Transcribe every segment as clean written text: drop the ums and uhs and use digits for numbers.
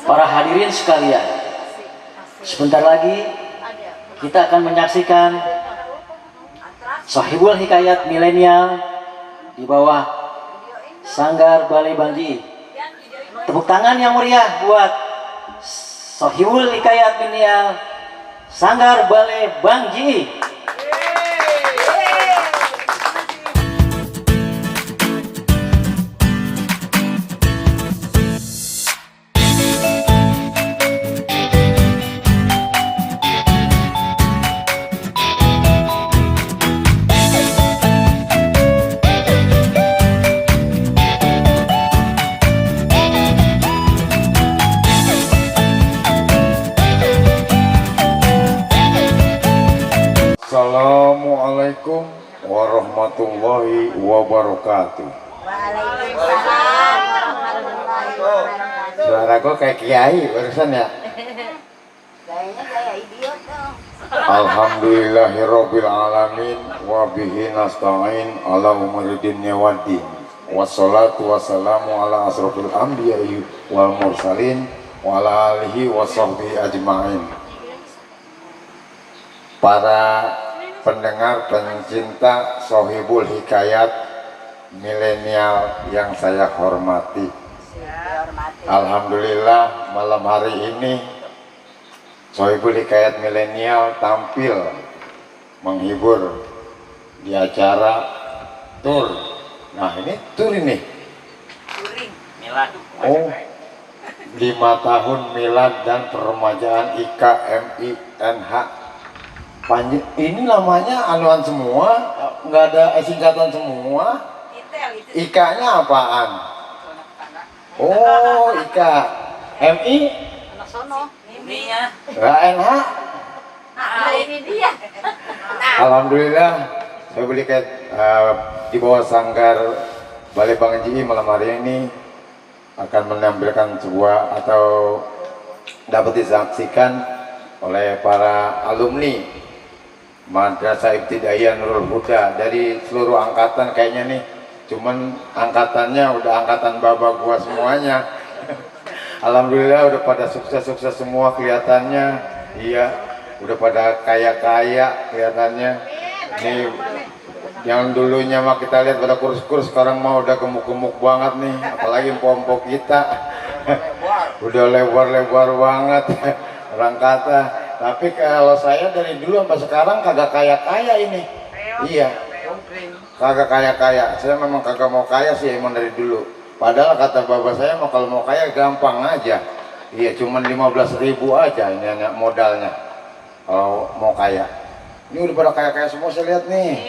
Para hadirin sekalian, sebentar lagi kita akan menyaksikan Sohibul Hikayat Milenial di bawah Sanggar Balai Bangji. Tepuk tangan yang meriah buat Sohibul Hikayat Milenial Sanggar Balai Bangji. Assalamualaikum warahmatullahi wabarakatuh. Waalaikumsalam warahmatullahi wabarakatuh. Suara gue kayak kiai barusan ya. Gayanya gaya idiot dong. Alhamdulillahirabbil alamin wa bihi nasta'in ala umuri dunya waddin. Wassalatu wassalamu ala asrofil anbiya'i wal mursalin wa ala alihi wa sahbihi ajma'in. Para pendengar pencinta Sohibul Hikayat Milenial yang saya hormati, alhamdulillah malam hari ini Sohibul Hikayat Milenial tampil menghibur di acara tur. Nah ini tur ini oh 5 tahun milad dan peremajaan IKMINH. Ini namanya anuan semua, nggak ada singkatan semua. IK-nya apaan? Oh, IK. MI? Anak sono. Ini-nya. NH? Nah, ini dia. Alhamdulillah, saya beli di bawah Sanggar Balai Bangji malam hari ini akan menampilkan sebuah atau dapat disaksikan oleh para alumni Madrasah Ibtidaiyah Nurul Huda dari seluruh angkatan kayaknya nih, cuman angkatannya udah angkatan baba gua semuanya. Alhamdulillah udah pada sukses-sukses semua kelihatannya. Iya, udah pada kaya-kaya kelihatannya. Nih yang dulunya mah kita lihat pada kurus-kurus, sekarang mah udah gemuk-gemuk banget nih, apalagi empok-empok kita. Udah lebar-lebar banget orang kata. Tapi kalau saya dari dulu sampai sekarang kagak kaya-kaya ini. Iya, kagak kaya-kaya. Saya memang kagak mau kaya sih emang dari dulu. Padahal kata bapak saya mah kalau mau kaya gampang aja. Iya, cuman 15.000 aja ini anak modalnya kalau mau kaya. Ini udah pada kaya-kaya semua saya lihat nih.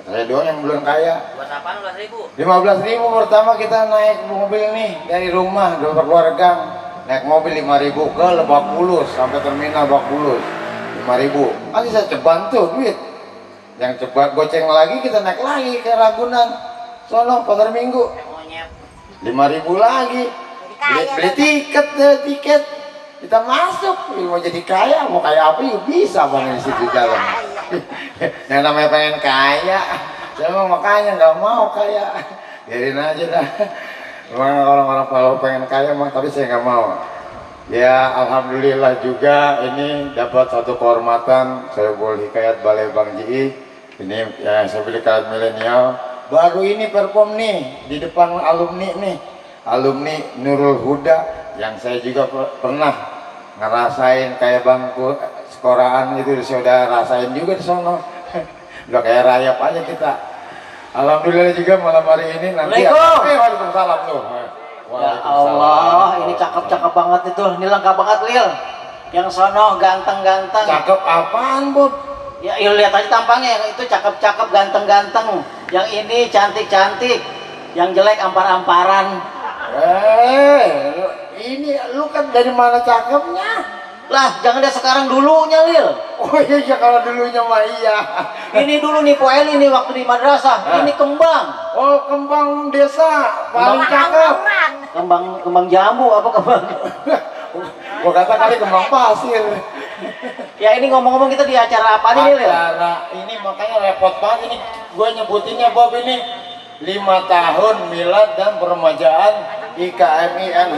Saya doang yang belum kaya. Buat apaan 15.000? 15.000 pertama kita naik mobil nih dari rumah dari keluarga. Naik mobil 5.000 ke Lebak Bulus sampai terminal Lebak Bulus 5.000. Kan bisa ceban tuh duit. Yang ceban goceng lagi kita naik lagi ke Ragunan. Sono pasar Minggu. 5.000 lagi. Beli tiket kita masuk. Mau jadi kaya, mau kaya apa yuk bisa bang di situ jalan. Yang namanya pengen kaya. Saya mau makanya nggak mau kaya. Biarin aja dah. Memang orang-orang kalau pengen kaya mah, tapi saya nggak mau. Ya alhamdulillah juga ini dapat satu kehormatan Sohibul Hikayat Balai Bangji. Ini ya Sohibul Hikayat Milenial baru ini perform nih di depan alumni nih, alumni Nurul Huda yang saya juga pernah ngerasain kayak bangku sekolahan itu saya udah rasain juga di sono. Udah kayak rayap aja kita. Alhamdulillah juga malam hari ini nanti waalaikumsalam tuh. Ya Allah, ini cakep-cakep banget itu. Ini lengkap banget Lil. Yang sono ganteng-ganteng. Cakep apaan Bob? Ya, lihat aja tampangnya, yang itu cakep-cakep, ganteng-ganteng. Yang ini cantik-cantik. Yang jelek ampar-amparan. Ini lu kan dari mana cakepnya? Lah, jangan dia sekarang dulunya Lil. Oh iya kalau dulunya mah iya. Ini dulu nih Po Eli nih waktu di madrasah. Ini kembang. Oh kembang desa paling cakep. Kembang jambu apa kembang? Gua kata kali kembang pasir. Ya ini ngomong-ngomong kita di acara apa nih Lil? Acara ini makanya repot banget ini. Gue nyebutinnya Bob ini 5 tahun milad dan peremajaan IKMINH.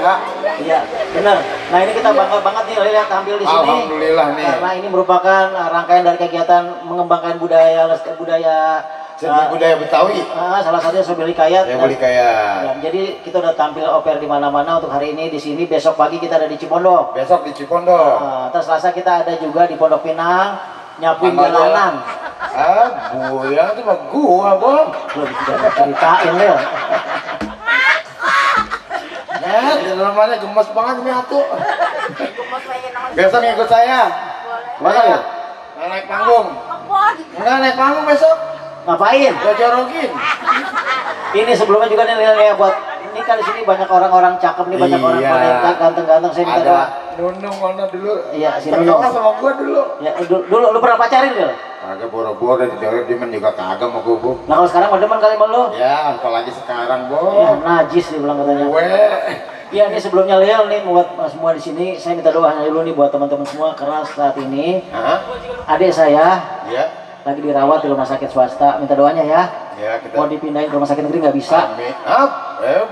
Iya, benar. Nah ini kita bangga banget nih lihat tampil di sini. Alhamdulillah nih. Karena ini merupakan rangkaian dari kegiatan mengembangkan budaya Seni budaya Betawi. salah satunya Sobeli Kayat. Ya boleh kayak. Ya, jadi kita udah tampil oper di mana-mana untuk hari ini di sini. Besok pagi kita ada di Cipondo. Besok di Cipondo. Terus Selasa kita ada juga di Pondok Pinang nyapuin Tanggal jalanan. Buyang itu mah gua, Bang. Belum tidak ceritain Lil. Ya, di rumahnya gemes banget ini atuh. Gemes pengen nonton. Besok ikut saya. Mana ya? Nggak naik panggung. Kebon. Enggak naik panggung besok. Ngapain? Gua jorokin. Ini sebelumnya juga nih Lil ya buat ini kan di sini banyak orang-orang cakep nih, banyak orang Iya. wanita ganteng-ganteng. Saya minta doa. Ada Nunung mana dulu? Iya, si Berdoa Nunung. sama gua dulu. Ya, dulu lu pernah pacarin Lil? Kagak boro-boro di Dimen juga kagak mau gua, Bu. Nah kalau sekarang mau demen kali sama lu? Ya, apalagi sekarang, Ya, Bu. najis dibilang katanya. Gue. Iya ini sebelumnya Lil nih buat semua di sini saya minta doanya dulu nih buat teman-teman semua karena saat ini Hah? adik saya Ya. lagi dirawat di rumah sakit swasta. Minta doanya ya. Ya, kita Mau dipindahin ke rumah sakit negeri nggak bisa. Amin.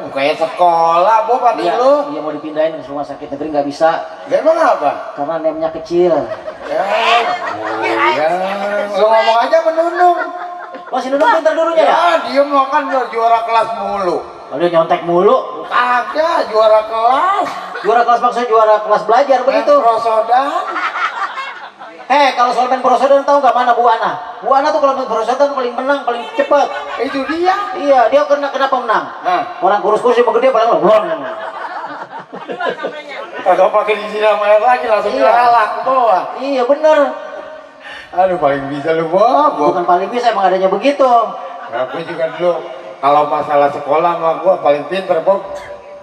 Bukannya sekolah, Bu, Pak Iya, lu. iya mau dipindahin ke rumah sakit negeri nggak bisa Lah emang apa? karena nemnya kecil. Ya, lu ngomong aja menunung. Masih duduk pintar dulunya ya? Ya, dia mau kan juara kelas mulu. Kalau dia nyontek mulu. Kagak, juara kelas. Juara kelas maksudnya juara kelas belajar begitu. Prosodan. Kalau soal main prosodan tahu nggak mana Bu Ana? Bu Ana tuh kalau main prosodan paling menang, paling cepet. Itu dia. Iya, dia kenapa menang? Nah, Orang kurus-kurus yang gede paling lebon. kagak pakai disiram air lagi langsung Iya. kalah ke bawah. Iya bener. Aduh, paling bisa lu, Bob. Bukan paling bisa, emang adanya begitu. Nah, gue juga dulu kalau masalah sekolah mah gua paling pinter, Bob.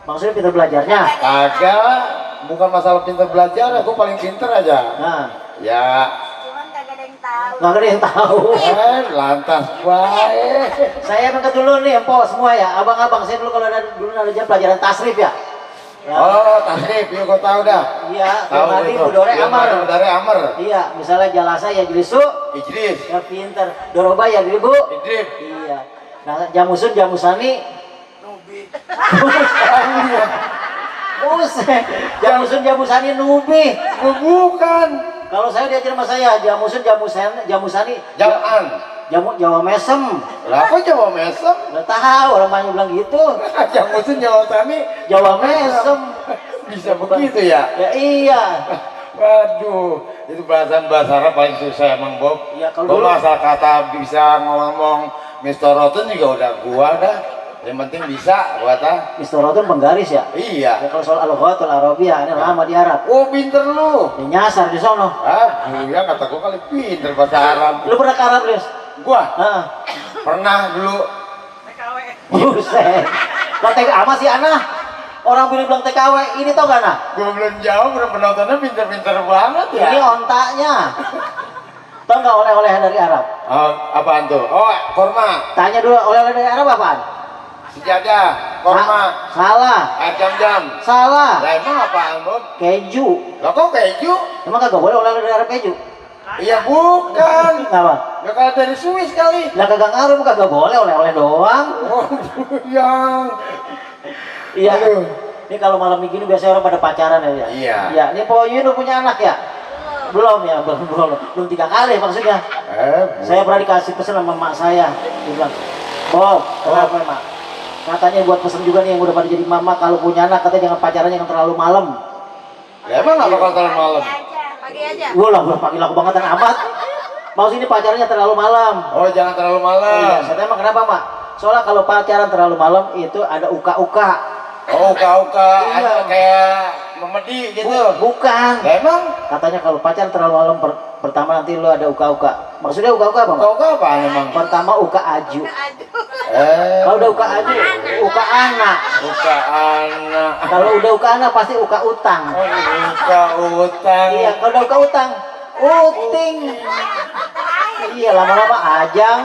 Maksudnya pintar belajarnya. Kagak, bukan masalah pinter belajar, gua paling pinter aja. Nah, Ya, Cuman kagak ada yang tahu. nggak ada yang tahu. lantas baik. Saya angkat dulu nih, empok semua ya. Abang-abang, saya dulu kalau dulu ada jam pelajaran tasrif ya. Ya. Oh, tasrif, yuk gua tahu dah. Iya, Tahu tadi itu. Budore Yang Amar. ada Budore Amar. Iya, misalnya jalasa ya jilisu, Idris. ya pinter. Doroba ya diribu. Idris. Iya. Nah, jamusun, jamusani. Buset. Jamusun, jamusani, nubi. Bukan. Kalau saya diajar sama saya, jamusun, jamusani. Jalan. Jawa mesem. Lah kok Jawa mesem? Udah tahu orang banyak bilang gitu. Jamusun Jawa Tani. Jawa mesem. Bisa begitu ya? Ya iya. Waduh, itu bahasa Arab paling susah emang, Bob. Iya, kalau Bob dulu- asal kata bisa ngomong Mr. Rotten juga udah gua dah. Yang penting bisa gua tah. Mr. Roton penggaris ya. Ya Iya. kalau soal al-ghatul arabiyah ini lama di Arab. Oh, pinter lu. Ya, nyasar di sono. Ya kata gua kali pinter bahasa Arab. Lu pernah ke Arab, Lis? Gua Heeh. pernah dulu. Buset. Lah TKW sih Ana. Orang bilang TKW, ini tau gak Ana? Gua belum jawab, udah penontonnya pinter-pinter banget ya. Ini ontaknya. Tau gak oleh-oleh dari Arab? Oh, apaan tuh? Oh, korma, Tanya dulu oleh-oleh dari Arab apaan? sejadah, korma, Salah. air jam-jam. Salah. Lah emang apaan, Bob? Keju. Lah kok keju? Emang kagak boleh oleh-oleh dari Arab keju? Iya bukan. Kenapa? Gak kayak dari Swiss kali. Lah kagak ngaruh, kagak boleh oleh-oleh doang. Oh, yang. Iya. Aduh. Ini kalau malam begini biasanya orang pada pacaran ya. Iya. Iya. Ini Po Yun punya anak ya? Belum ya, belum 3 kali maksudnya. Saya pernah dikasih pesan sama mak saya. Dia bilang, Bob, kenapa mak? Katanya buat pesan juga nih yang udah pada jadi mama kalau punya anak katanya jangan pacaran yang terlalu malam. Lah emang gak bakal terlalu malam? Pagi aja. Wah lah, pagi laku banget dan amat. Mau sini pacarannya terlalu malam. Oh, jangan terlalu Iya, malam. saya tanya kenapa mak? Soalnya kalau pacaran terlalu malam itu ada uka-uka. Oh, uka-uka Iya. ada kayak memedi gitu. Bukan. Lah emang Katanya kalau pacaran terlalu malam pertama nanti lo ada uka-uka. Maksudnya uka-uka apa mak? uka-uka apaan emang? Pertama uka aju. Aduh. Kalau udah uka aju, uka anak. Uka anak. Kalau udah uka anak pasti uka utang. Oh, uka utang. Iya, kalau udah uka utang, uting. Iya, lama-lama ajang.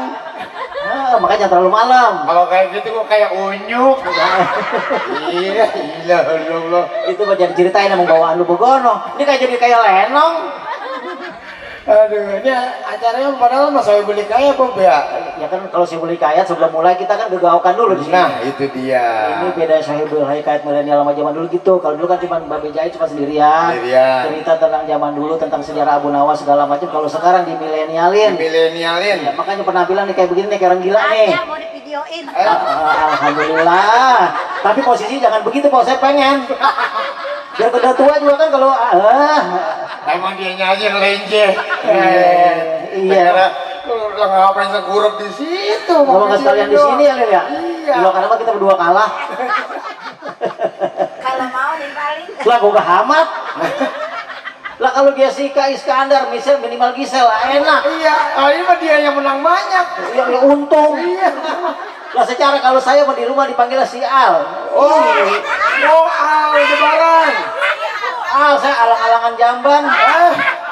Nah, makanya jangan terlalu malam. Kalau kayak gitu kok kayak unyuk. Iya, gila Allah. Itu mah jadi ceritain emang bawaan lu begono. Ini kayak jadi kayak lenong. Aduh, ini acaranya padahal Mas saya beli kaya Bob ya. Ya kan kalau saya beli kayat sebelum mulai kita kan gegaokan dulu di sini. Nah, itu dia. Ini beda Sohibul Hikayat milenial sama zaman dulu gitu. Kalau dulu kan cuma Mbak Bejai cuma sendirian. Cerita tentang zaman dulu, tentang sejarah Abu Nawas segala macam. Kalau sekarang di milenialin. Ya, makanya penampilan nih kayak begini nih, kayak orang gila nih. Ada mau di videoin. Alhamdulillah. Tapi posisi jangan begitu, Pak. Saya pengen. Biar udah tua juga kan kalau Emang dianya aja yang lenje. iya. Lu ngapain seguruk di situ? Kalau nggak sekalian di sini ya, Lil ya. Iya. Di karena kita berdua kalah. Kalau mau nimpalin. Lah gua gak amat. Lah kalau Jessica Iskandar, misal minimal Gisel lah enak. Iya, ini mah dia yang menang banyak. Ya untung. Iya. Lah secara kalau saya mau di rumah dipanggil si Al. Lebaran. Al, saya alang-alangan jamban.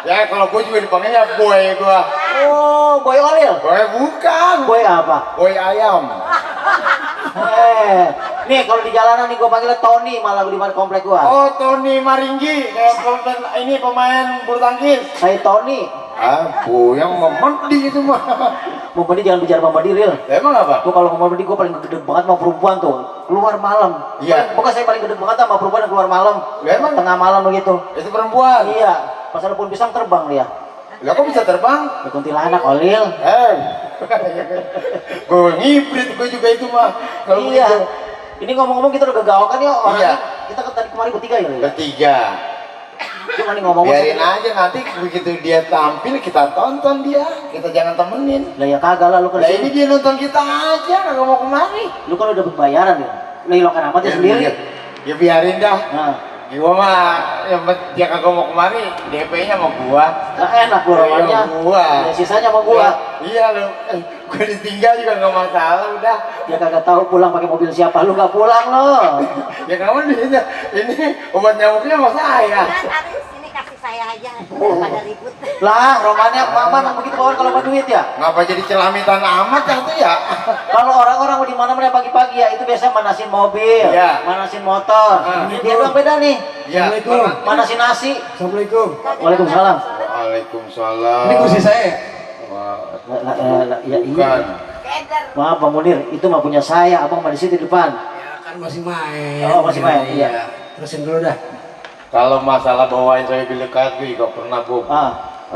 Ya kalau gue juga dipanggilnya boy gua. Oh, Boy Olil. Boy bukan. Boy apa? Boy ayam. Nih kalau di jalanan nih gua panggilnya Tony, malah di depan komplek gua. Oh, Tony Maringgi, kayak ini pemain bulu tangkis. Saya Tony. Bu, yang memedi itu mah. Mau mandi jangan bicara Mama Diril. Emang apa? Gua kalau ngomong mandi gua paling gede banget sama perempuan tuh. Keluar malam. Iya. Pokoknya saya paling gede banget sama perempuan yang keluar malam. Emang? Tengah malam begitu. Itu perempuan. Iya. Pas ada pohon pisang terbang dia. Lah kok bisa terbang? Di kuntilanak Olil. Gue ngibrit gue juga itu mah. Kalau Iya. begitu. Ini ngomong-ngomong kita udah gegawakan ya orang. Iya. Kita kan tadi kemarin bertiga ya. Lil? Bertiga. Cuma nih ngomong Biarin aja nanti begitu dia tampil kita tonton dia. Kita jangan temenin. Lah ya kagak lah lu kan. Lah ini dia nonton kita aja kagak mau kemari. Lu kan udah berbayaran ya. Lilokan amat ya sendiri. Ya biarin dah. Nah, Gua mah yang dia kagak mau kemari, DP-nya sama gua. nah enak lu romannya. Gua. Ya, sisanya sama gua. Iya lu. Gua ditinggal juga nggak masalah udah. Dia kagak tahu pulang pakai mobil siapa, lu gak pulang lo. Ya kamu ini obat nyamuknya sama saya. Harus ini kasih saya aja daripada ribut. Lah, romannya mama emang begitu bawaan kalau mau duit ya. Ngapa jadi celamitan amat ya tuh ya? Kalau orang-orang di mana-mana pagi-pagi ya itu biasanya manasin mobil, Iya. manasin motor. Dia bilang beda nih. Ya. Manasin nasi. Assalamualaikum. Waalaikumsalam. Waalaikumsalam. Ini kursi saya. Ya iya. Bukan. Keder. Maaf Bang Munir, itu mah punya saya, abang mah di situ di depan. Ya kan masih main. Oh, masih main, iya. Terusin dulu dah. Kalau masalah bawain saya bil kayat gue juga pernah bu.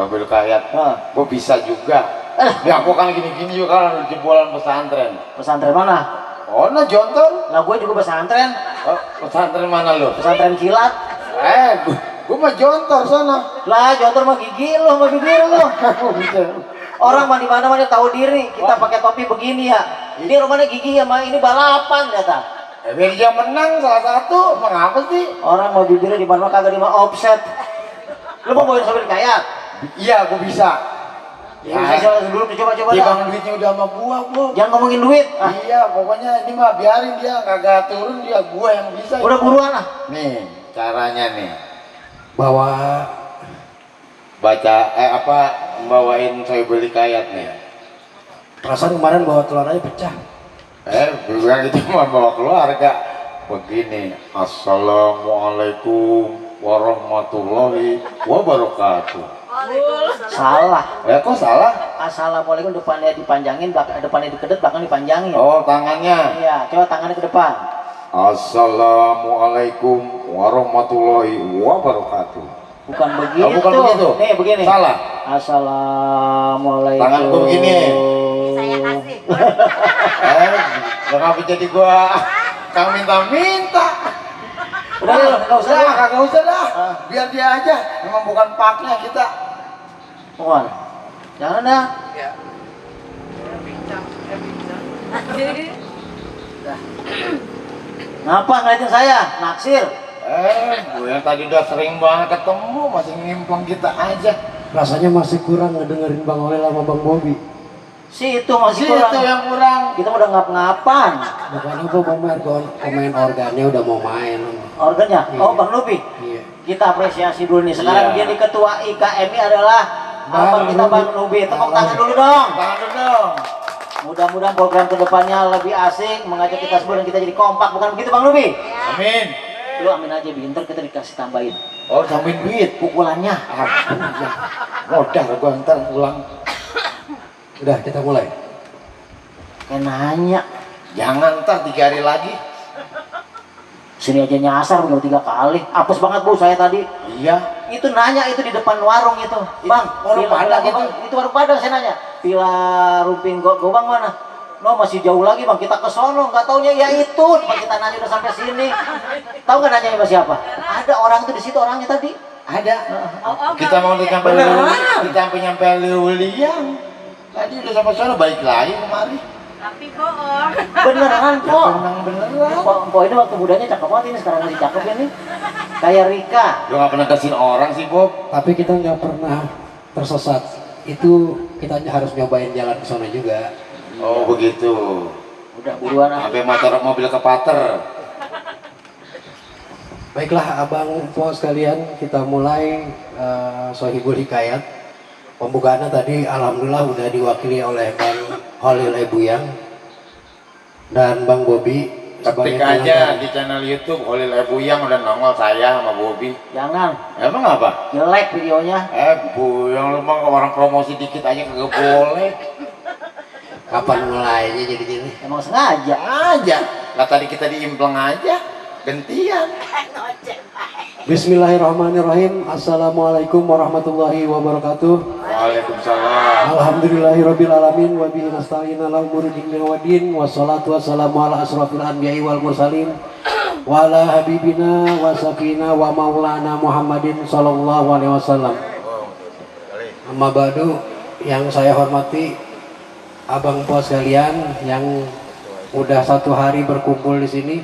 Bil kayat. Gue bisa juga. Ya aku kan gini-gini juga kan jebolan pesantren. Pesantren mana? Oh, no Jontor. Lah gue juga pesantren. Oh, pesantren mana lo? Pesantren kilat. Gue mah Jontor sana. Lah, jontor mah gigi lo, sama bibir lo. Orang mah di mana-mana tahu diri. Kita pakai topi begini ya. Ini rumahnya gigi sama ini balapan kata. Biar dia menang salah satu. Mengapa sih? Orang mau bibirnya di mana kagak di offset. Lu mau bawain sambil kayak? Iya, gue bisa. Ya, bisa dulu coba-coba dah. Bang duitnya udah sama gua. Jangan ngomongin duit. Iya, pokoknya ini mah biarin dia kagak turun dia gua yang bisa. Udah buruan lah. Nih, caranya nih. Bawa Baca bawain saya beli kayat nih. perasaan kemarin bawa telur aja pecah. Bilang itu mah bawa keluarga. Begini, assalamualaikum warahmatullahi wabarakatuh. Salah. Kok salah? Assalamualaikum depannya dipanjangin, depannya dikedet, belakang dipanjangin. Oh, tangannya. Iya, coba tangannya ke depan. Assalamualaikum warahmatullahi wabarakatuh. Bukan begitu. Bukan begitu. Nih begini. Salah. Assalamualaikum. Tanganku begini. Saya kasih. Kenapa jadi gua kang minta-minta? Udah, enggak usah. Kagak usah dah. Biar dia aja. Memang bukan paknya kita. Mohon. Jangan dah. Ngapa ngeliatin saya? Naksir. Gue yang tadi udah sering banget ketemu masih ngimpang kita aja. Rasanya masih kurang ngedengerin Bang Olel sama Bang Bobi. Si itu masih Itu kurang. yang kurang. Kita udah ngap-ngapan. Bukan apa pemain organnya udah mau main. Organnya. Iya. Oh, Bang Lupi. Iya. Kita apresiasi dulu nih. Sekarang Iya. jadi ketua IKMI adalah abang kita Bang Lupi. Tepuk tangan dulu dong. Tangan dulu dong. Mudah-mudahan program kedepannya lebih asik, mengajak kita semua dan kita jadi kompak, bukan begitu Bang Lupi? Amin. Lu amin aja binter kita dikasih tambahin. Oh, tambahin duit. Pukulannya. Ampun ya. Modal gua ntar pulang. Udah kita mulai. Kayak nanya. Jangan ntar 3 hari lagi. Sini aja nyasar bener 3 kali. Apes banget bu saya tadi. Iya. Itu nanya itu di depan warung itu. Bang, warung Pila- Padang Bang, itu. itu warung Padang saya nanya. Pila Rumping Gobang mana? No masih jauh lagi bang, kita ke sono, nggak taunya ya itu, Pak, kita nanya udah sampai sini. Tahu nggak nanya sama siapa? Ada orang tuh di situ orangnya tadi. Ada. Oh, Kita mau nyampe Beneran. kita sampai nyampe Leuliang. Tadi udah sampai sana balik lagi kemari. Tapi bohong. Beneran Ya kok. memang beneran. Mpok ini waktu mudanya cakep banget ini, sekarang masih cakep ini. Kayak Rika. Lu nggak pernah kasihin orang sih, Bob. Tapi kita nggak pernah tersesat. Itu kita harus nyobain jalan ke sana juga. Oh begitu. Udah buruan ah. Sampai mobil ke pater. Baiklah abang po sekalian, kita mulai Sohibul Hikayat. Pembukaannya tadi alhamdulillah udah diwakili oleh Bang Holil Ebuyang dan Bang Bobi. Ketik aja di channel YouTube Holil Ebuyang udah nongol saya sama Bobby. Jangan, Emang apa? jelek videonya. Buyang lu mah orang promosi dikit aja kagak boleh. Kapan mulainya jadi gini? Emang sengaja. Aja. Lah tadi kita diimpleng aja. Gantian. Bismillahirrahmanirrahim. Assalamualaikum warahmatullahi wabarakatuh. Waalaikumsalam. Alhamdulillahirabbil alamin wa bihi nasta'in ala umuri dinina wa din wassalatu wassalamu ala asrofil anbiya'i wal mursalin wa ala habibina wa safina wa maulana Muhammadin sallallahu alaihi wasallam. Amma ba'du, yang saya hormati abang po sekalian yang udah 1 hari berkumpul di sini.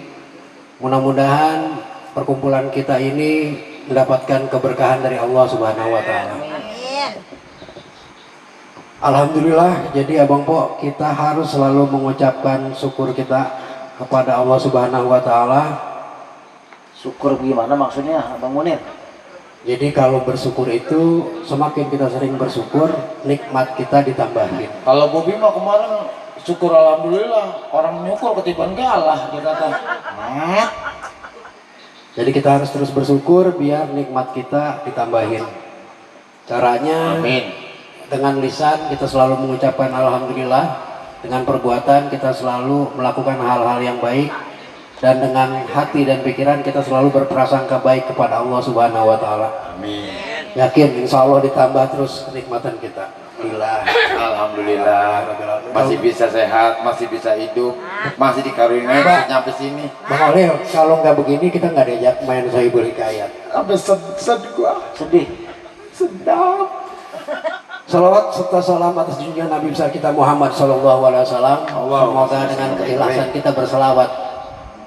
Mudah-mudahan perkumpulan kita ini mendapatkan keberkahan dari Allah Subhanahu wa taala. Amin. Alhamdulillah, jadi Abang Po, kita harus selalu mengucapkan syukur kita kepada Allah Subhanahu wa taala. Syukur gimana maksudnya Bang Munir? Jadi kalau bersyukur itu semakin kita sering bersyukur, nikmat kita ditambahin. Kalau Bobby mah kemarin syukur alhamdulillah, orang nyukur ketiban galah dia kata. Jadi kita harus terus bersyukur biar nikmat kita ditambahin. Caranya Amin. dengan lisan kita selalu mengucapkan alhamdulillah, dengan perbuatan kita selalu melakukan hal-hal yang baik, dan dengan hati dan pikiran kita selalu berprasangka baik kepada Allah Subhanahu wa taala. Amin. Yakin insya Allah ditambah terus kenikmatan kita. Alhamdulillah. Masih bisa sehat, masih bisa hidup, masih dikaruniai bisa nyampe sini. Bang Oleh, kalau nggak begini kita nggak diajak main Sohibul Hikayat. Sampai sedih gua. Sedih. Sedap. Salawat serta salam atas junjungan Nabi besar kita Muhammad Sallallahu Alaihi Wasallam. Semoga dengan keikhlasan kita berselawat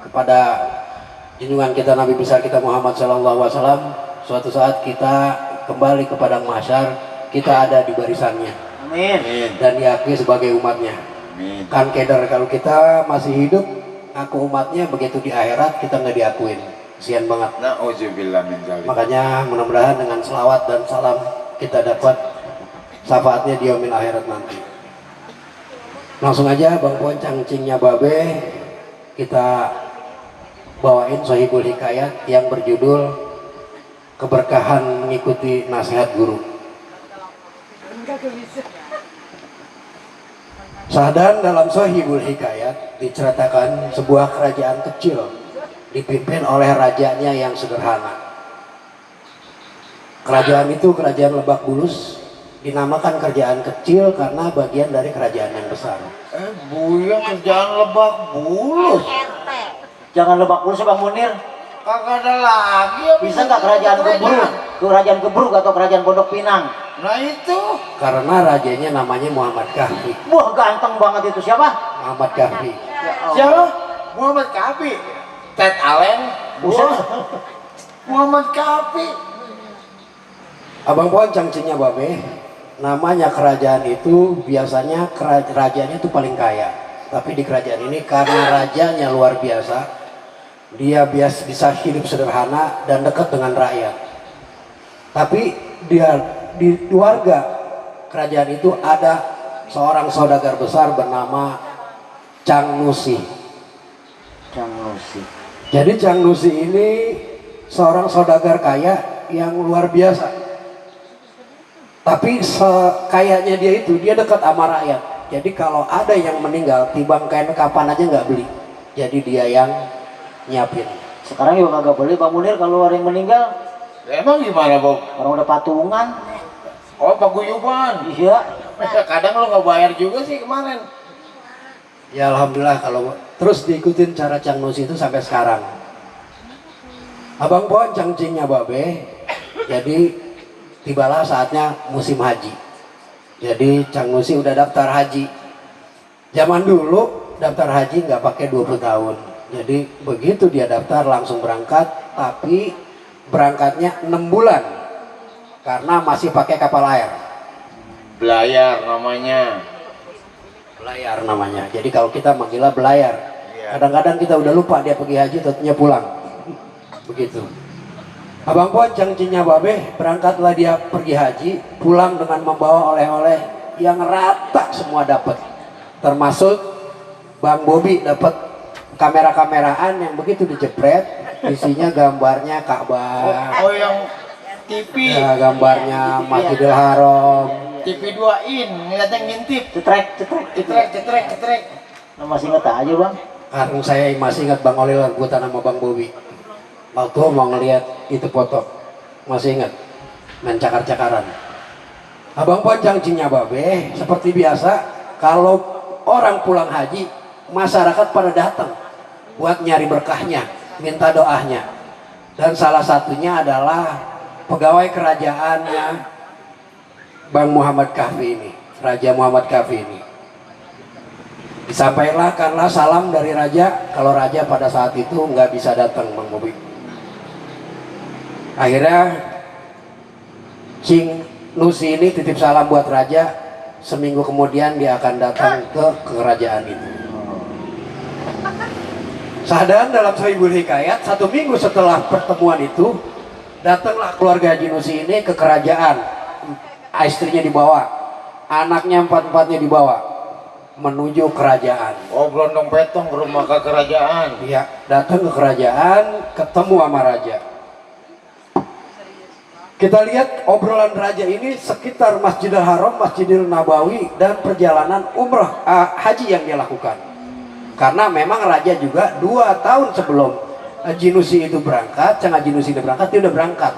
kepada junjungan kita Nabi besar kita Muhammad Sallallahu Alaihi Wasallam, suatu saat kita kembali ke padang mahsyar, kita ada di barisannya Amin. dan diakui sebagai umatnya. Amin. Kan keder kalau kita masih hidup aku umatnya, begitu di akhirat kita nggak diakuin, kasihan banget. Nauzubillah min dzalik. Makanya mudah-mudahan dengan selawat dan salam kita dapat syafaatnya di yaumil akhirat nanti. Langsung aja Bang Puan cangcingnya babe, kita bawain Sohibul Hikayat yang berjudul Keberkahan Mengikuti Nasihat Guru. Sahdan dalam Sohibul Hikayat diceritakan sebuah kerajaan kecil dipimpin oleh rajanya yang sederhana. Kerajaan itu kerajaan Lebak Bulus, dinamakan kerajaan kecil karena bagian dari kerajaan yang besar. Buyang kerjaan Lebak Bulus. RT. Jangan Lebak Bulus Bang Munir. Kagak ada lagi ya. Bisa nggak kerajaan Gebruk? Kerajaan Gebruk atau kerajaan Pondok Pinang? Nah itu. Karena rajanya namanya Muhammad Kahfi. Wah ganteng banget itu siapa? Muhammad Kahfi. Ya Allah. Siapa? Muhammad Kafi. Ted Allen. Buset. Muhammad Kafi. Abang Pohon cangcingnya babe, namanya kerajaan itu biasanya rajanya itu paling kaya. Tapi di kerajaan ini karena rajanya luar biasa, dia bisa hidup sederhana dan dekat dengan rakyat. Tapi dia di keluarga kerajaan itu ada seorang saudagar besar bernama Cang Nusi. Cang Nusi. Jadi Cang Nusi ini seorang saudagar kaya yang luar biasa. Tapi kayaknya dia itu, dia dekat sama rakyat. Jadi kalau ada yang meninggal, tibang kain kapan aja nggak beli. Jadi dia yang nyiapin. Sekarang juga kagak boleh Bang Munir kalau ada yang meninggal. Emang gimana, Bob? Orang udah patungan. Oh, paguyuban. Iya. Kadang lo nggak bayar juga sih kemarin. Ya alhamdulillah kalau terus diikutin cara Cang Nusi itu sampai sekarang. Abang Pon cangcingnya babe. Jadi tibalah saatnya musim haji. Jadi Cang Nusi udah daftar haji. Zaman dulu daftar haji nggak pakai 20 tahun. Jadi begitu dia daftar langsung berangkat, tapi berangkatnya 6 bulan karena masih pakai kapal air. Belayar namanya. Belayar namanya. Jadi kalau kita manggilnya belayar. Iya. Kadang-kadang kita udah lupa dia pergi haji, tentunya pulang. Begitu. Abang Pon cangcinya babe, berangkatlah dia pergi haji, pulang dengan membawa oleh-oleh yang rata semua dapat. Termasuk Bang Bobi dapat kamera-kameraan yang begitu dijepret, isinya gambarnya Ka'bah. Oh, yang TV. Ya, gambarnya Masjidil Haram. TV 2 in, ngeliatnya ngintip. Cetrek. Nah, masih inget aja Bang. Karena saya masih ingat Bang Olil rebutan sama Bang Bobi. Waktu mau ngeliat itu foto, masih ingat main cakar-cakaran. Abang Pon cangcingnya babe, seperti biasa kalau orang pulang haji, masyarakat pada datang buat nyari berkahnya, minta doanya. Dan salah satunya adalah pegawai kerajaannya Bang Muhammad Kahfi ini, Raja Muhammad Kahfi ini. Disampaikanlah salam dari raja, kalau raja pada saat itu nggak bisa datang Bang Bobi. Akhirnya Cing Nusi ini titip salam buat raja, seminggu kemudian dia akan datang ke kerajaan itu. Sadar dalam Sahihul Hikayat, 1 minggu setelah pertemuan itu, datanglah keluarga Haji Nusi ini ke kerajaan. Istrinya dibawa, anaknya 4-4-nya dibawa menuju kerajaan. Oh, berondong petong ke rumah ke kerajaan. Iya, datang ke kerajaan, ketemu sama raja. Kita lihat obrolan raja ini sekitar Masjidil Haram, Masjidil Nabawi, dan perjalanan umrah haji yang dia lakukan. Karena memang raja juga 2 tahun sebelum Haji Nusi itu berangkat, Cang Haji Nusi itu berangkat, dia udah berangkat.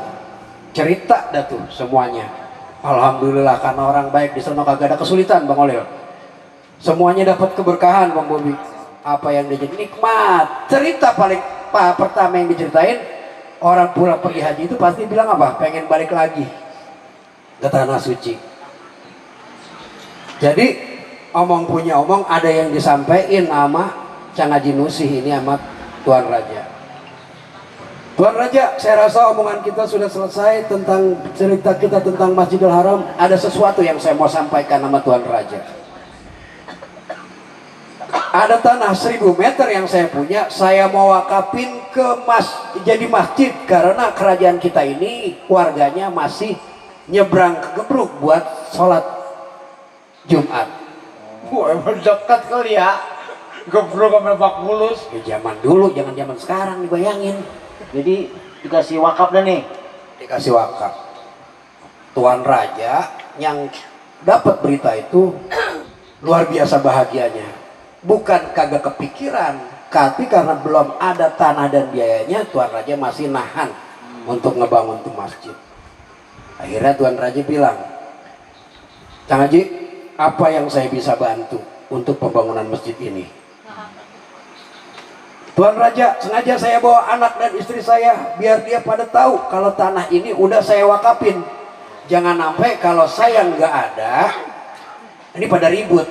Cerita dah tuh semuanya. Alhamdulillah karena orang baik di sana kagak ada kesulitan Bang Olil. Semuanya dapat keberkahan Bang Bobi. Apa yang dia jadi nikmat. Cerita paling pertama yang diceritain, orang pulang pergi haji itu pasti bilang apa? Pengen balik lagi ke tanah suci. Jadi omong punya omong, ada yang disampaikan sama Cang Haji Nusi ini sama Tuan Raja. Tuan Raja, saya rasa omongan kita sudah selesai tentang cerita kita tentang Masjidil Haram. Ada sesuatu yang saya mau sampaikan sama Tuan Raja. Ada tanah 1000 meter yang saya punya, saya mau wakafin jadi masjid karena kerajaan kita ini warganya masih nyebrang ke Gebruk buat sholat Jumat. Wah, emang dekat kali ya. Gebruk sama Bak Bulus. Ya, zaman dulu, jangan zaman sekarang dibayangin. Jadi dikasih wakaf dah nih. Dikasih wakaf. Tuan Raja yang dapat berita itu luar biasa bahagianya. Bukan kagak kepikiran, tapi karena belum ada tanah dan biayanya, Tuan Raja masih nahan untuk ngebangun tuh masjid. Akhirnya Tuan Raja bilang, Cang Haji, apa yang saya bisa bantu untuk pembangunan masjid ini? Tuan Raja, sengaja saya bawa anak dan istri saya biar dia pada tahu kalau tanah ini udah saya wakafin. Jangan sampai kalau saya nggak ada, ini pada ribut.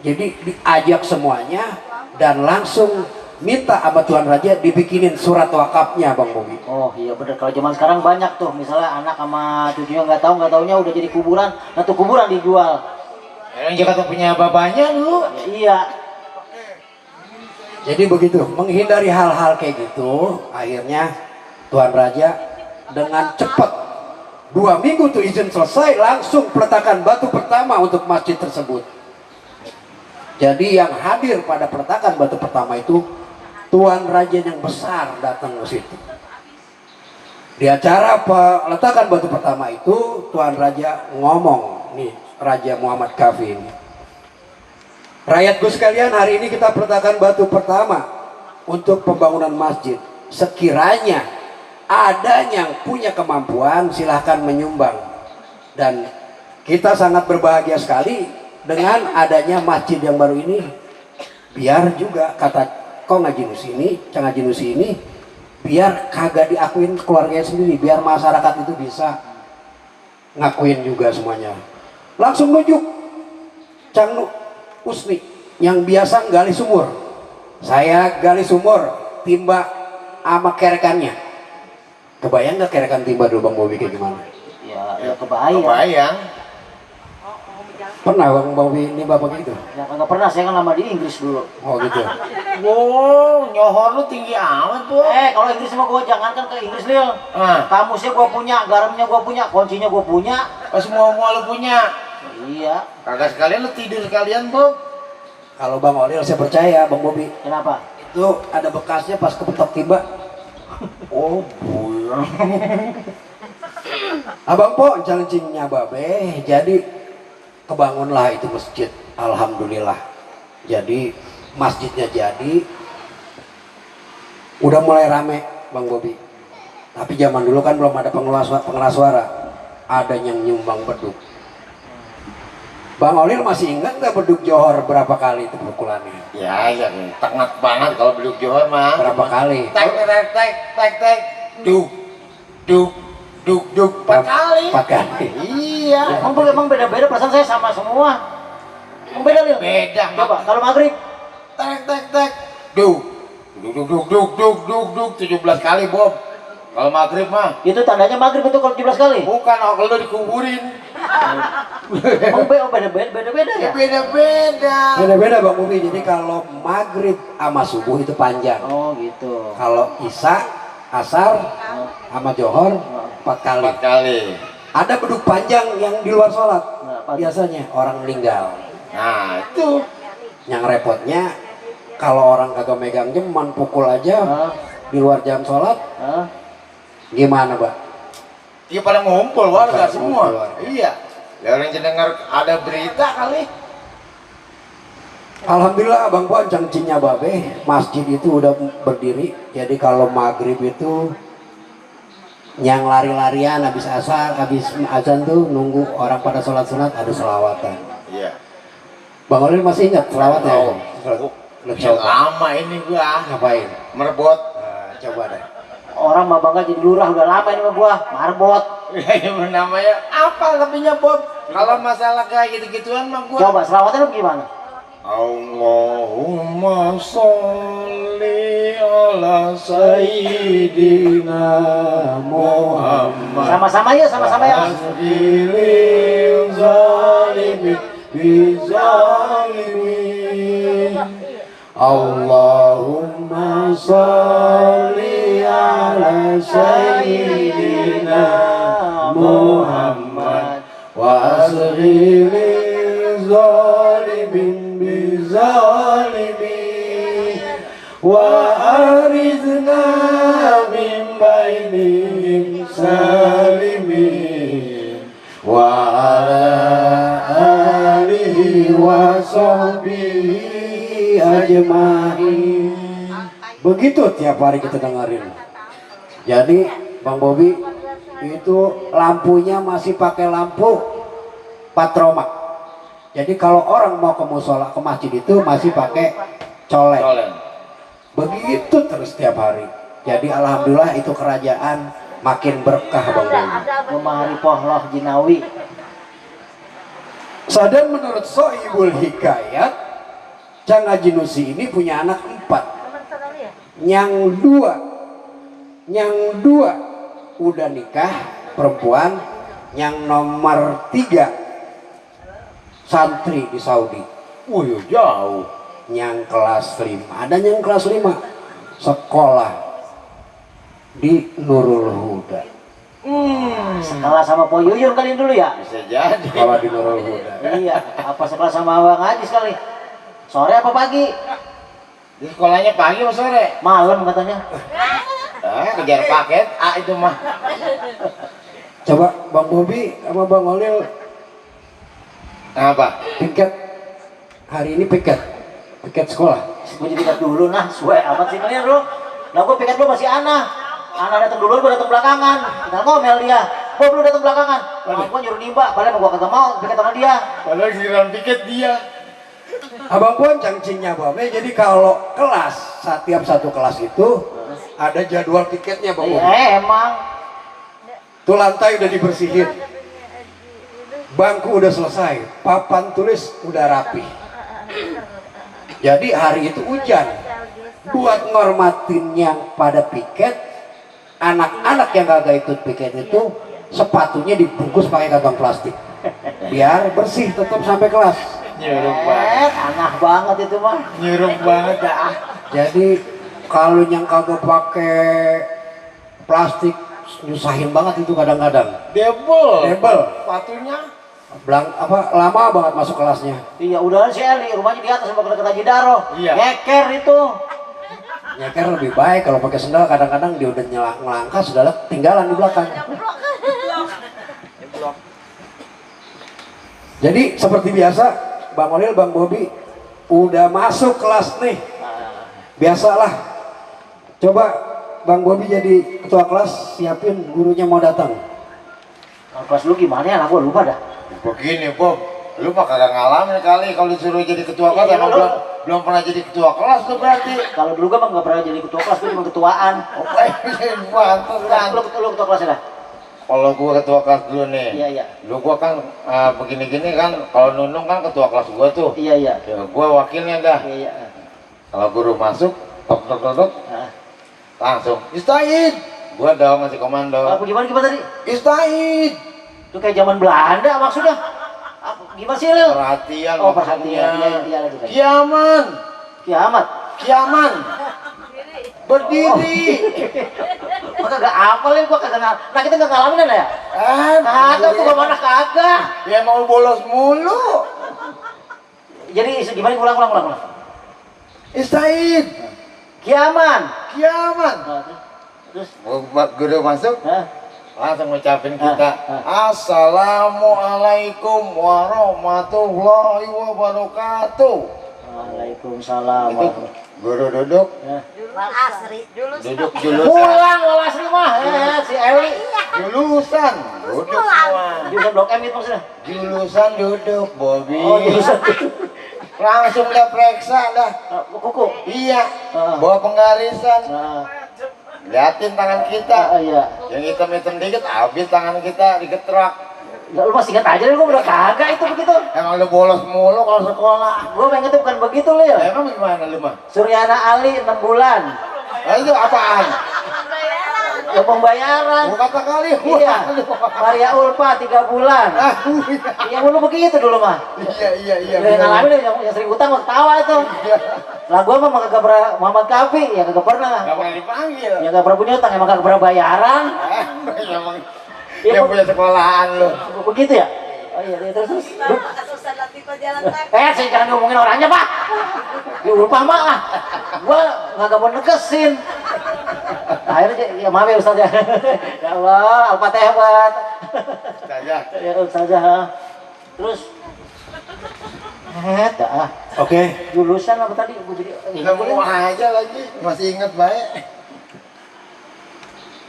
Jadi diajak semuanya dan langsung minta sama Tuan Raja dibikinin surat wakafnya Bang Bobi. Oh iya bener, kalau zaman sekarang banyak tuh, misalnya anak sama cucunya nggak taunya udah jadi kuburan, nah tuh kuburan dijual. Yang Jakarta punya bapaknya dulu. Ya, iya. Jadi begitu, menghindari hal-hal kayak gitu, akhirnya Tuan Raja dengan cepat 2 minggu tuh izin selesai, langsung peletakan batu pertama untuk masjid tersebut. Jadi yang hadir pada peletakan batu pertama itu tuan raja yang besar datang ke situ. Di acara peletakan batu pertama itu tuan raja ngomong, nih Raja Muhammad Kafi ini, rakyatku sekalian, hari ini kita peletakan batu pertama untuk pembangunan masjid. Sekiranya ada yang punya kemampuan silahkan menyumbang, dan kita sangat berbahagia sekali dengan adanya masjid yang baru ini. Biar juga kata kau ngaji nusini, ngaji nusini, biar kagak diakuin keluarganya sendiri, biar masyarakat itu bisa ngakuin juga semuanya. Langsung nunjuk Cang Usni yang biasa gali sumur, saya gali sumur timba sama kerekannya. Kebayang nggak kerekan timba dulu Bang Bobi kayak gimana? Ya kebayang. Kebayang. Pernah Bang Bobi ini bapak gitu? Ya kagak pernah, saya kan lama di Inggris dulu. Oh gitu. Wow, nyohor lu tinggi amat tuh. Kalau Inggris mah gua jangankan ke Inggris Lil. Kamusnya gua punya, garamnya gua punya, kuncinya gua punya. Semua lu punya. Iya. Kagak sekalian lu tidur sekalian, Bob. Kalau Bang Olil saya percaya Bang Bobi. Kenapa? Itu ada bekasnya pas kepetok timba. Oh, buya. Abang Po cangcingnya babe, jadi kebangunlah itu masjid. Alhamdulillah. Jadi masjidnya jadi, udah mulai rame Bang Bobi. Tapi zaman dulu kan belum ada pengeras suara, ada yang nyumbang beduk. Bang Olil masih ingat nggak beduk Johor berapa kali itu pukulannya? Ya, tengah banget kalau beduk Johor mah. Berapa kali? Tek, duk, empat kali. 4 kali. Iya. Emang beda-beda, perasaan saya sama semua. Emang beda Lil? Beda. Coba, kalau maghrib. Tek, duk, 17 kali, Bob. Kalau maghrib mah. Itu tandanya maghrib itu kalau 17 kali? Bukan, kalau lu dikuburin. Emang beda-beda ya? Beda-beda. Beda-beda Bang Bobi. Jadi kalau maghrib sama subuh itu panjang. Oh gitu. Kalau isya, asar, sama johor 4 kali. 4 kali. Ada beduk panjang yang di luar sholat. Nah, apa tuh? Biasanya orang meninggal. Nah, itu. Yang repotnya kalau orang kagak megang jam, man pukul aja di luar jam sholat. Gimana, Pak? Iya pada ngumpul warga Pada semua. ngumpul warga. Iya. Ya orang dengar ada berita kali. Alhamdulillah Abang Puan cangcingnya babe, masjid itu udah berdiri. Jadi kalau maghrib itu yang lari-larian habis asar, habis azan tuh nunggu orang pada sholat sunat ada selawatan. Iya. Bang Olil masih ingat selawatnya? Tahu. Lu Yang coba. lama ini gua Ngapain? merebot. Coba deh. Orang mah bangga jadi lurah udah lama ini mah gua, marbot. Ini namanya apa lebihnya, Bob? Kalau masalah kayak gitu-gituan mah gua. Coba selawatan lu gimana? Allahumma sholli ala sayyidina Muhammad. Sama-sama ya, sama-sama ya. Asbilil zalimin bizalimin. Allahumma sholli ala sayyidina Muhammad wa asghilil zalimin bizalimin wa arizna min bainihim salimin wa ala alihi wa sahbihi ajma'in. Begitu tiap hari kita dengerin. Jadi Bang Bobi itu lampunya masih pakai lampu patroma. Jadi kalau orang mau ke musola, ke masjid itu masih pakai colek. Begitu terus tiap hari. Jadi alhamdulillah itu kerajaan makin berkah Bang Bobi. Gemari pohloh jinawi. Sadar menurut Sohibul Hikayat, Cang Haji Nusi ini punya anak 4. Yang dua udah nikah perempuan, yang nomor 3 santri di Saudi. Jauh. Yang kelas 5, ada yang kelas 5 sekolah di Nurul Huda. Sekelas sama Po Yuyun kali dulu ya? Bisa jadi. Sekolah di Nurul Huda. Iya, apa sekelas sama Abang Haji sekali? Sore apa pagi? Di sekolahnya pagi atau sore? Malam katanya. Kejar paket A itu mah. Coba Bang Bobi sama Bang Olil Apa? piket hari ini piket sekolah. Gue jadi piket dulu nah, suwe amat sih bener lu. Lah gue piket dulu masih Ana datang dulu, gue datang belakangan. Tinggal ngomel dia. Gue belum datang belakangan. Gue nyuruh nimba, padahal gue kagak mau piket sama dia. Padahal giliran piket dia. Abang pun cangcingnya Babe, jadi kalau kelas, setiap satu kelas itu ada jadwal piketnya Bang Bobi. Emang. Tuh lantai udah dibersihin, bangku udah selesai, papan tulis udah rapi. Jadi hari itu hujan. Buat ngormatin yang pada piket, anak-anak yang kagak ikut piket itu sepatunya dibungkus pakai kantong plastik, biar bersih tetap sampai kelas. Nyuruh banget. Aneh banget itu mah. Nyuruh banget dah. Jadi kalau yang kagak pakai plastik nyusahin banget itu kadang-kadang. Debel. Sepatunya lama banget masuk kelasnya. Iya udah si Eli, rumahnya di atas sama dekat Haji Daro. Iya. Ngeker itu. Nyeker lebih baik, kalau pakai sendal kadang-kadang dia udah ngelangkah sudah tinggalan di belakang. Jadi seperti biasa Bang Olil, Bang Bobi udah masuk kelas nih. Biasalah. Coba Bang Bobi jadi ketua kelas, siapin gurunya mau datang. Kalau kelas lu gimana ya? Lah gua lupa dah. Begini Bob, lu mah kagak ngalamin kali kalau disuruh jadi ketua kelas. Iya, Emang lu- belum pernah jadi ketua kelas tuh berarti. Kalau dulu gua mah nggak pernah jadi ketua kelas, gua cuma ketuaan. Pantes kan. Lu ketua kelas ya? Kalau gua ketua kelas dulu nih. Iya, iya. Lu gua kan begini-gini kan, kalau Nunung kan ketua kelas gua tuh. Iya iya. Ya, gua wakilnya dah. Iya iya. Kalau guru masuk, tok tok tok tok, Nah, langsung Istaid. Gua dong ngasih komando. apa gimana tadi? Istaid. Itu kayak zaman Belanda maksudnya. Apa, gimana sih Lil? Perhatian. Oh perhatian. maksudnya. Iya lagi tadi. Kiaman. Kiamat. Kiaman. Berdiri. Gua kagak apa Lil, gua kagak ngal. Nah kita nggak ngalamin ya? Kagak, gua mana kagak. Ya mau bolos mulu. Jadi gimana ulang. Istaid. Kiaman. Kiaman. Nah, terus Guru masuk, Hah? langsung ngucapin kita Ah, Assalamualaikum warahmatullahi wabarakatuh. Waalaikumsalam. Itu guru duduk, Wal asri. duduk julusan, Pulang walas mah, si Eli. julusan, duduk semua, Jurusan Blok M itu maksudnya. julusan duduk, Bobby. Oh, jurusan. Langsung dah periksa dah. Kuku. Iya, Ah. bawa penggarisan, Nah, liatin tangan kita, iya. yang hitam-hitam dikit, habis tangan kita digetrak. Lu masih ingat aja, gua udah kagak itu begitu. Emang lu bolos mulu kalau sekolah. Gua pengen itu bukan begitu, Lil. Emang gimana lu mah? Suryana Ali 6 bulan. Nah, itu apaan? Ya pembayaran. Gua kata kali. Iya. Maria Ulfa 3 bulan. Iya dulu begitu dulu mah. Iya. Yang ngalamin yang sering utang gua ketawa itu. Lah gua mah kagak pernah Muhammad Kafi, ya kagak pernah. Gak pernah dipanggil. Ya kagak pernah punya utang, emang kagak pernah bayaran. Emang Iya, yang punya sekolahan lu. Begitu ya? Oh iya, terus. Susah nanti kok jalan kaki. Saya jangan ngomongin orangnya, Pak. Di Ulfa mah ah. Gua kagak mau negesin. Akhirnya ya maaf ya Ustaz ya. Ya Allah, Al-Fatihah buat. Saja. Ya Ustaz ya. Terus dah. Oke. Jurusan apa tadi? Gua jadi Nggak mau aja lagi. Masih inget baik.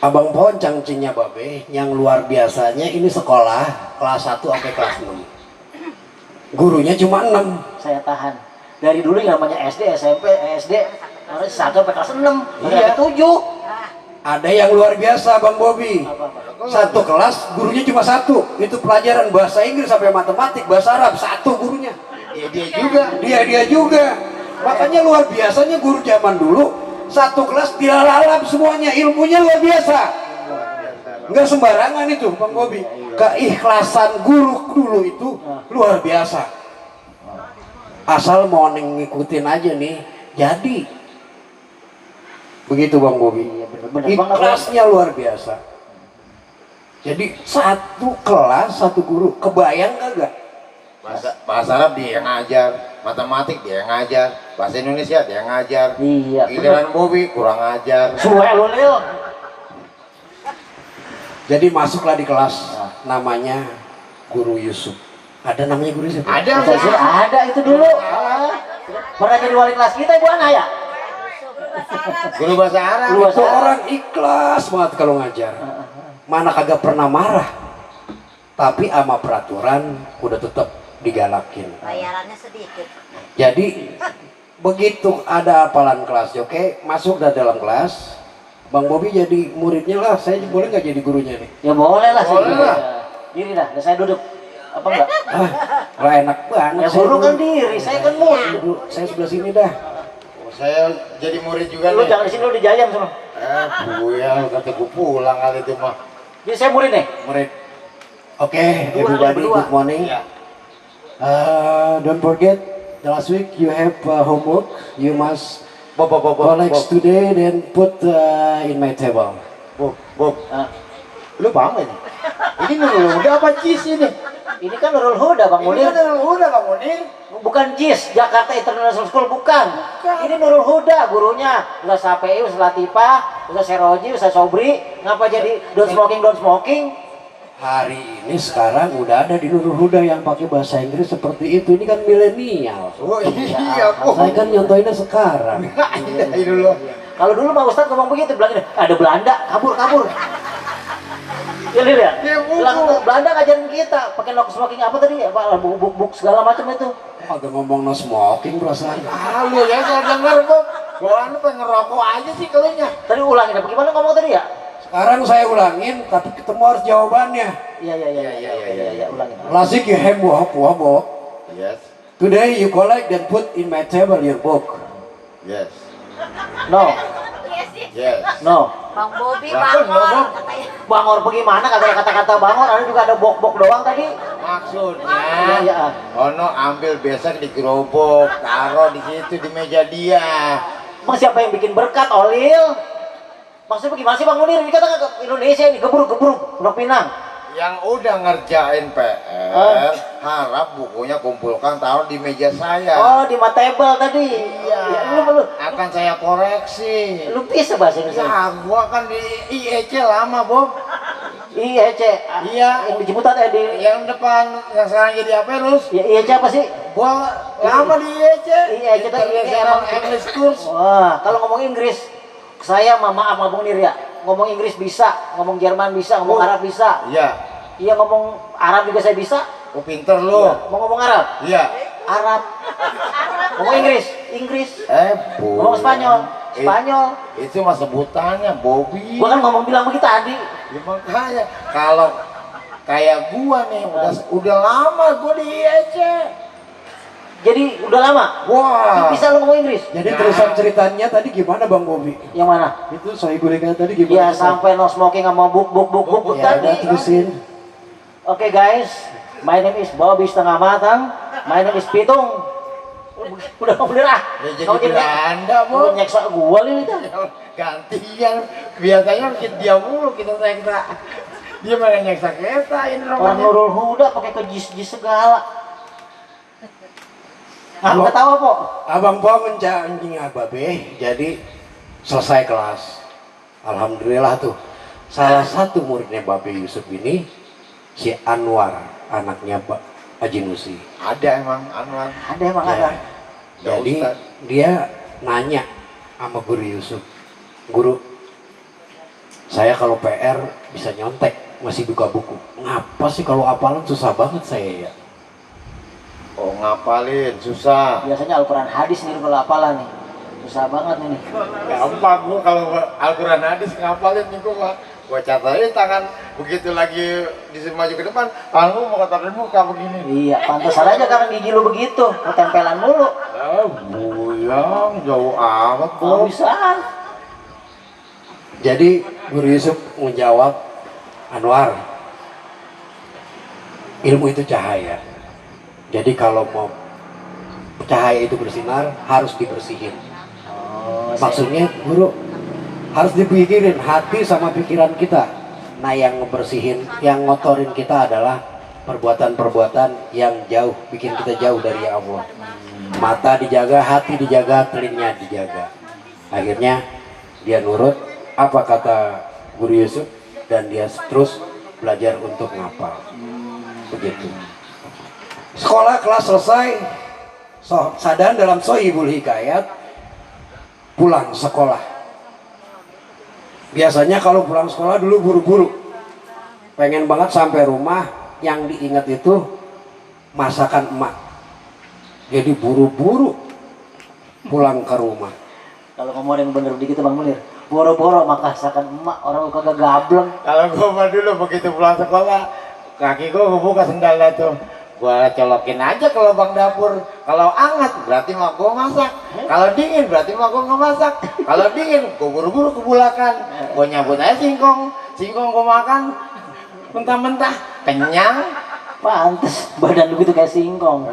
Abang Pohon cangcingnya Babe yang luar biasanya ini sekolah kelas 1 sampai kelas 6. Gurunya cuma 6. Saya tahan. Dari dulu yang namanya SD, SMP, SD, harus 1 sampai kelas 6, Iya. 7. Ada yang luar biasa Bang Bobi. Apa-apa. Satu kelas gurunya cuma 1. Itu pelajaran bahasa Inggris sampai matematik, bahasa Arab 1 gurunya. Dia juga. Dia juga. Makanya luar biasanya guru zaman dulu satu kelas dia lalap semuanya, ilmunya luar biasa. Enggak sembarangan itu Bang Bobi. Keikhlasan guru dulu itu luar biasa. Asal mau ngikutin aja nih, jadi. Begitu Bang Bobi. Iya, bener-bener banget. Ikhlasnya luar biasa. Jadi satu kelas satu guru, kebayang kagak? Bahasa Arab dia yang ngajar. matematik dia yang ngajar, bahasa Indonesia dia yang ngajar. Iya. Giliran Bobby kurang ajar. Suwe lu Lil. Jadi masuklah di kelas namanya Guru Yusuf. Ada namanya Guru Yusuf? Ada. Ada itu dulu. Pernah jadi wali kelas kita Ibu Ana ya? Guru bahasa Arab. Guru Itu orang ikhlas banget kalau ngajar. Mana kagak pernah marah. Tapi ama peraturan udah tetap digalakin. Bayarannya sedikit. Jadi begitu ada hafalan kelas, oke, masuk dari dalam kelas. Bang Bobi jadi muridnya lah. Saya boleh nggak jadi gurunya nih? Ya boleh lah sih. Boleh lah. Diri dah, saya duduk. Apa enggak? Lah enak banget. Ya saya guru kan dulu. diri, saya kan murid. Duduk, saya sebelah sini dah. Saya jadi murid juga Lu nih. jangan di sini lu di Jayam sama. Buya, kata gue pulang kali itu mah. Jadi saya murid nih. Murid. Oke, Berdua, everybody, berdua. good morning. Iya. Don't forget, last week you have homework. You must Bob. collect today then put in my table. Bob. Ah, Lu paham gak nih? Ini Nurul Huda apa JIS ini? ini kan Nurul Huda Bang Ini Munir. kan Nurul Huda Bang Munir. Bukan JIS, Jakarta International School, bukan. Ini Nurul Huda gurunya. Ustaz Sapei, Ustaz Latifah, Ustaz Seroji, Ustaz Sobri. Ngapa jadi don't smoking? Hari ini sekarang udah ada di Nurul Huda yang pakai bahasa Inggris seperti itu. Ini kan milenial. Oh iya, Bob. Saya kan nyontoinnya sekarang. Iya dulu. Kalau dulu Pak Ustadz ngomong begitu, bilang ada Belanda, kabur. Ya Lil ya? Dia buku. Belanda ngajarin kita pakai no smoking apa tadi? Apa buk segala macam itu. Agak ngomong no smoking perasaan. Lu ya saya denger Bob. Gua anu pengen ngerokok aja sih keluarnya. Tadi ulangin apa gimana ngomong tadi ya? Sekarang saya ulangin, tapi ketemu harus jawabannya. Iya, ulangin. Last week you have book. Yes. Today you collect and put in my table your book. Yes. No. Yes. No. Bang Bobi Bang, bangor Bang. katanya. Bangor bagaimana? Kagak ada kata-kata bangor, ada juga ada bok-bok doang tadi. Maksudnya, Iya. Ono ambil besek di gerobak, taruh di situ di meja dia. Emang siapa yang bikin berkat, Olil? Maksudnya bagaimana sih Bang Munir? Ini kata ke Indonesia ini, gebruk, Pondok Pinang. Yang udah ngerjain PR, harap bukunya kumpulkan taruh di meja saya. Oh, di table tadi. Iya. Ya, lu Akan saya koreksi. lu bisa bahasa Inggris. Ya, gua kan di IEC lama, Bob. IEC. Iya. Yang di Ciputat di Yang depan yang sekarang jadi apa, Rus? ya, IEC apa sih? Gua lama di IEC. IEC tadi International emang English Course. Wah, kalau ngomong Inggris, saya maaf Bang Munir ya. Ngomong Inggris bisa, ngomong Jerman bisa, ngomong Arab bisa. Iya. Iya, ngomong Arab juga saya bisa. Oh, pinter lu. Mau ngomong Arab? Iya. Arab. Ngomong Inggris? Bu. Ngomong Spanyol? Itu mah sebutannya, Bobby. Gua kan ngomong bilang begitu tadi. Ya, makanya kalau kayak gua nih udah lama gua di IEC. Jadi udah lama. Wah. Bisa lu ngomong Inggris? Jadi terusan ceritanya tadi gimana Bang Bobi? Yang mana? Itu saya gulikan tadi Ya gimana? sampai no smoking sama buk Ya tadi. udah terusin. Oke guys, my name is Bobby setengah matang. My name is Pitung. Udah mau bener ah. Ya jadi Belanda, Mau Bob. nyeksa gua nih itu. Gantian. Biasanya dia mulu kita nyeksa. Dia malah nyeksa kita ini Orang rupanya. Nurul Huda pakai kejis-jis segala. Aku ketawa kok. Abang Po anjing Ababe. Jadi selesai kelas. Alhamdulillah tuh. Salah satu muridnya Babe Yusuf ini si Anwar, anaknya Pak Haji Nusi. Ada emang Anwar. Ada emang Ya. ada. Jadi Ustaz. dia nanya sama Guru Yusuf, Guru, saya kalau PR bisa nyontek, masih buka buku. Ngapa sih kalau hafalan susah banget saya ya? Oh, ngapalin susah. Biasanya Al-Quran hadis nih kalau hafalan nih. Susah banget nih. Gampang gua kalau Al-Quran hadis ngapalin nih gua catatin tangan begitu lagi maju ke depan, tangan mau katakan muka begini. Iya, pantesan aja karena gigi lu begitu, ketempelan mulu. Buyang jauh amat Nggak Bob. bisa. Jadi Guru Yusuf menjawab, Anwar, ilmu itu cahaya. Jadi kalau mau cahaya itu bersinar, harus dibersihin. Maksudnya Guru harus dipikirin hati sama pikiran kita. Nah yang ngebersihin, yang ngotorin kita adalah perbuatan-perbuatan yang jauh, bikin kita jauh dari Allah. Mata dijaga, hati dijaga, telinga dijaga. Akhirnya dia nurut apa kata Guru Yusuf dan dia terus belajar untuk ngapal. Begitu. Sekolah kelas selesai, Sadan dalam Sohibul Hikayat pulang sekolah. Biasanya kalau pulang sekolah dulu buru-buru, pengen banget sampai rumah, yang diingat itu masakan emak. Jadi buru-buru pulang ke rumah. Kalau ngomong yang bener begitu Bang Munir, boro-boro masakan emak, orang lu kagak gableng. Kalau gua mah dulu begitu pulang sekolah, kaki gua buka sendalnya tuh, gua colokin aja ke lubang dapur. Kalau hangat berarti mah gua masak, kalau dingin berarti mah gua nggak masak. Kalau dingin gua buru-buru ke bulakan, gua nyabut aja singkong gua makan mentah-mentah kenyang. Pantes badan lu gitu kayak singkong.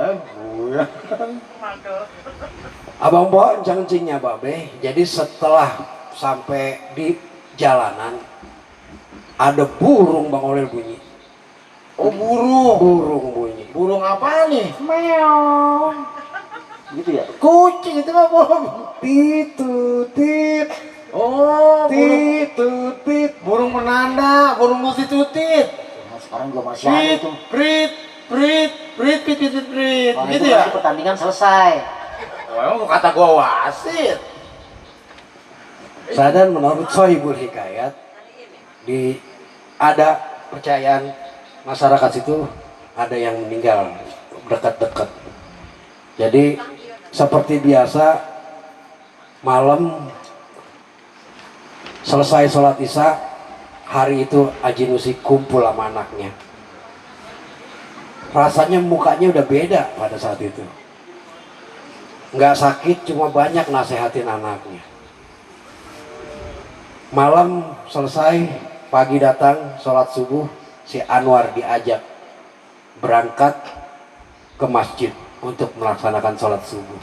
Abang bawa encang-encingnya babe. Jadi setelah sampai di jalanan ada burung Bang Olel bunyi. Oh burung. Burung bunyi. Burung apa nih? Meong. Gitu ya. Kucing itu mah bohong. Titutit. Oh burung. Titutit. Burung menanda, burung musik tutit. Nah, sekarang gua masih ada Prit, itu. prit, prit, prit, prit, prit, prit. Wah, Gitu itu ya? berarti pertandingan selesai. Emang kata gua wasit. Sadan menurut Sohibul Hikayat ada percayaan masyarakat situ ada yang meninggal dekat-dekat. Jadi seperti biasa malam selesai sholat isya hari itu Haji Nusi kumpul sama anaknya. Rasanya mukanya udah beda pada saat itu. Nggak sakit, cuma banyak nasehatin anaknya. Malam selesai, pagi datang sholat subuh, si Anwar diajak berangkat ke masjid untuk melaksanakan sholat subuh.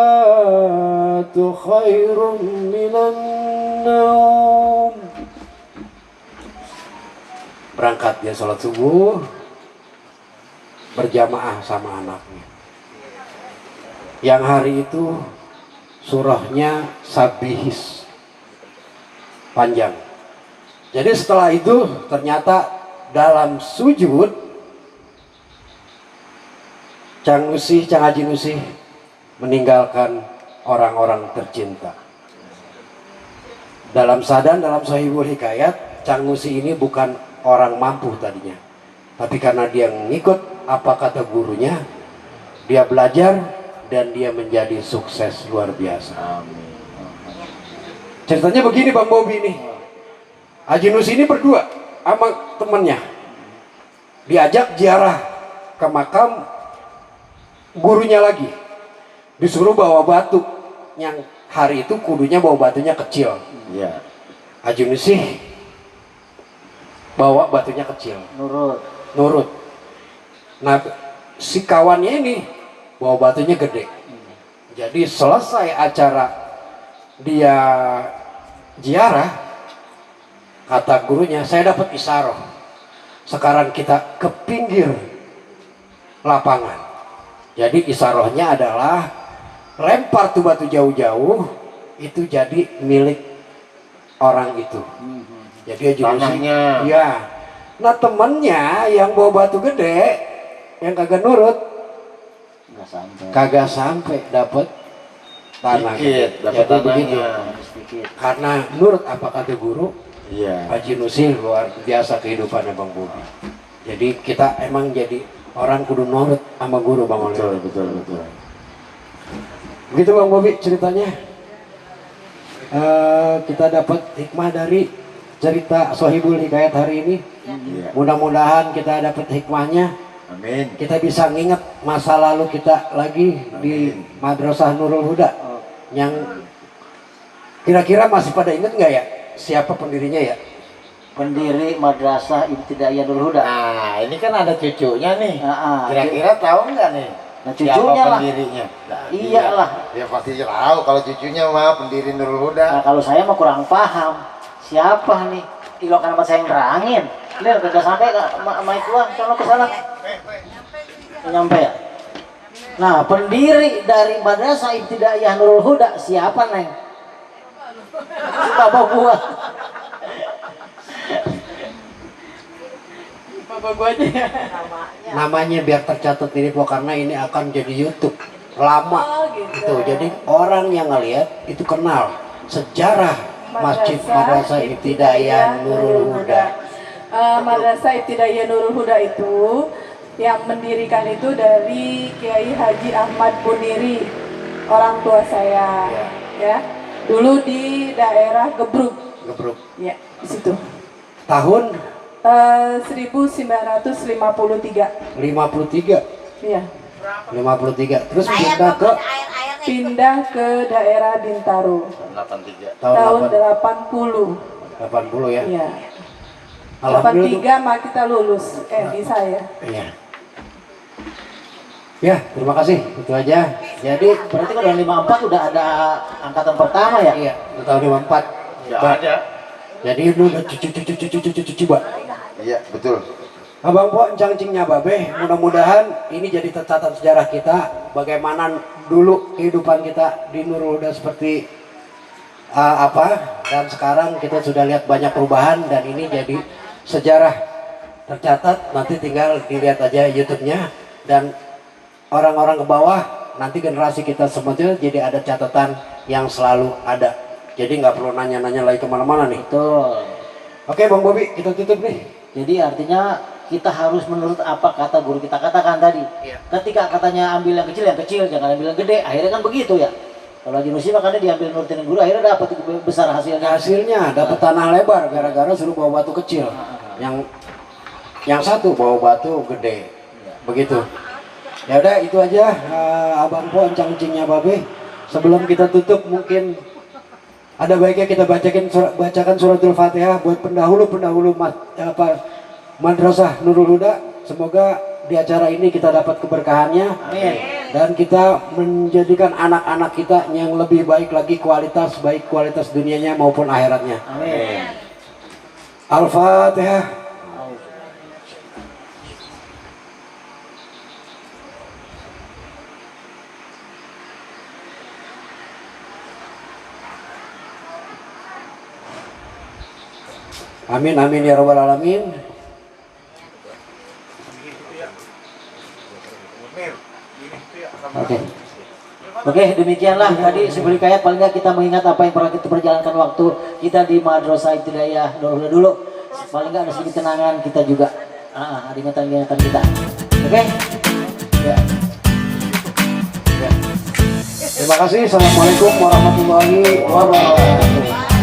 As-salatu khairun minan naum. Berangkat dia sholat subuh berjamaah sama anaknya. Yang hari itu surahnya Sabihis panjang. Jadi setelah itu ternyata dalam sujud Cang Haji Nusi meninggalkan orang-orang tercinta. Dalam Sadan, dalam Sohibul Hikayat, Cang Nusi ini bukan orang mampu tadinya, tapi karena dia ngikut apa kata gurunya, dia belajar dan dia menjadi sukses luar biasa. Ceritanya begini Bang Bobi nih, Haji Nusi ini berdua sama temennya diajak ziarah ke makam gurunya lagi, disuruh bawa batu yang hari itu kudunya bawa batunya kecil. Iya. Haji Nusi bawa batunya kecil, nurut. Nah si kawannya ini bawa batunya gede. Jadi selesai acara dia ziarah, kata gurunya, saya dapat isaroh, sekarang kita ke pinggir lapangan. Jadi isarohnya adalah lempar tuh batu jauh-jauh, itu jadi milik orang itu. Jadi Haji Nusi, ya. Nah temennya yang bawa batu gede, yang kagak nurut, kagak sampai dapat tanah. Dapat begitu. Sedikit. Karena nurut apa kata guru, Iya. Haji Nusi luar biasa kehidupannya Bang Bobi. Jadi kita emang jadi orang kudu nurut sama guru Bang Oleh. Betul. Begitu Bang Bobi ceritanya. Kita dapat hikmah dari cerita Sohibul Hikayat hari ini. Iya. Mudah-mudahan kita dapat hikmahnya. Amin. Kita bisa nginget masa lalu kita lagi di Madrasah Nurul Huda. Yang kira-kira masih pada inget nggak ya siapa pendirinya ya? Pendiri Madrasah Ibtidaiyah Nurul Huda. Nah ini kan ada cucunya nih. Nah, Kira-kira tahu nggak nih? Nah, cucunya siapa lah. pendirinya? Nah, Iyalah. Dia pasti tahu kalau cucunya mah pendiri Nurul Huda. Nah kalau saya mah kurang paham siapa nih. Ilokan nama saya yang nerangin. Lihat kagak sampai kak, mic gua, sono ke sana. Nggak nyampe ya. Nah, pendiri dari Madrasah Ibtidaiyah Nurul Huda siapa, Neng? Bapak gua. Bapak gua aja ya. Namanya biar tercatat ini Bu, karena ini akan jadi YouTube lama. Oh, gitu. Itu jadi orang yang ngelihat itu kenal sejarah Masjid Madrasah Ibtidaiyah Nurul Huda. Madrasah Ibtidaiyah Nurul Huda itu yang mendirikan itu dari Kiai Haji Ahmad Buniri, orang tua saya, ya. Dulu di daerah Gebruk, Gebruk. ya, di situ. Tahun 1953, 53. ya. 53. Terus Saya pindah ke air-airnya Pindah ke daerah Bintaro tahun 80, 80 ya. ya. Alhamdulillah. 83 mah kita lulus, di saya. Iya. Ya, terima kasih. Itu aja. Jadi Berarti kalau 54 udah ada angkatan pertama ya? iya, tahun 54. Ya ada. Jadi lu udah cucu, Mbak. Iya, betul. Abang Po encang-encingnya Babe, mudah-mudahan ini jadi catatan sejarah kita bagaimana dulu kehidupan kita di Nurul Huda seperti apa, dan sekarang kita sudah lihat banyak perubahan dan ini jadi sejarah tercatat. Nanti tinggal dilihat aja YouTube-nya dan orang-orang ke bawah, nanti generasi kita semuanya jadi ada catatan yang selalu ada. Jadi nggak perlu nanya-nanya lagi kemana-mana nih. Betul. Oke Bang Bobi, kita tutup nih. Jadi artinya kita harus menurut apa kata guru kita katakan tadi. Iya. Ketika katanya ambil yang kecil, jangan ambil yang gede. Akhirnya kan begitu ya. Kalau Haji Nusi makanya diambil nurutin guru, akhirnya dapat besar hasilnya. Hasilnya dapat tanah lebar gara-gara suruh bawa batu kecil. Yang satu bawa batu gede. Begitu. Ya udah itu aja Abang Po encang-encingnya Babe. Sebelum kita tutup mungkin ada baiknya kita bacakan suratul Fatihah buat pendahulu Madrasah Nurul Huda. Semoga di acara ini kita dapat keberkahannya. Amin. Dan kita menjadikan anak-anak kita yang lebih baik lagi kualitas, baik kualitas dunianya maupun akhiratnya. Amin. Al-Fatihah. Amin amin ya rabbal alamin. Oke, demikianlah tadi sebelum kaya paling nggak kita mengingat apa yang pernah kita perjalankan waktu kita di Madrasah Ibtidaiyah Nurul Huda dulu. Paling nggak ada sedikit kenangan kita juga. Ada ingatan-ingatan kita. Oke? Ya. Terima kasih. Assalamualaikum warahmatullahi wabarakatuh.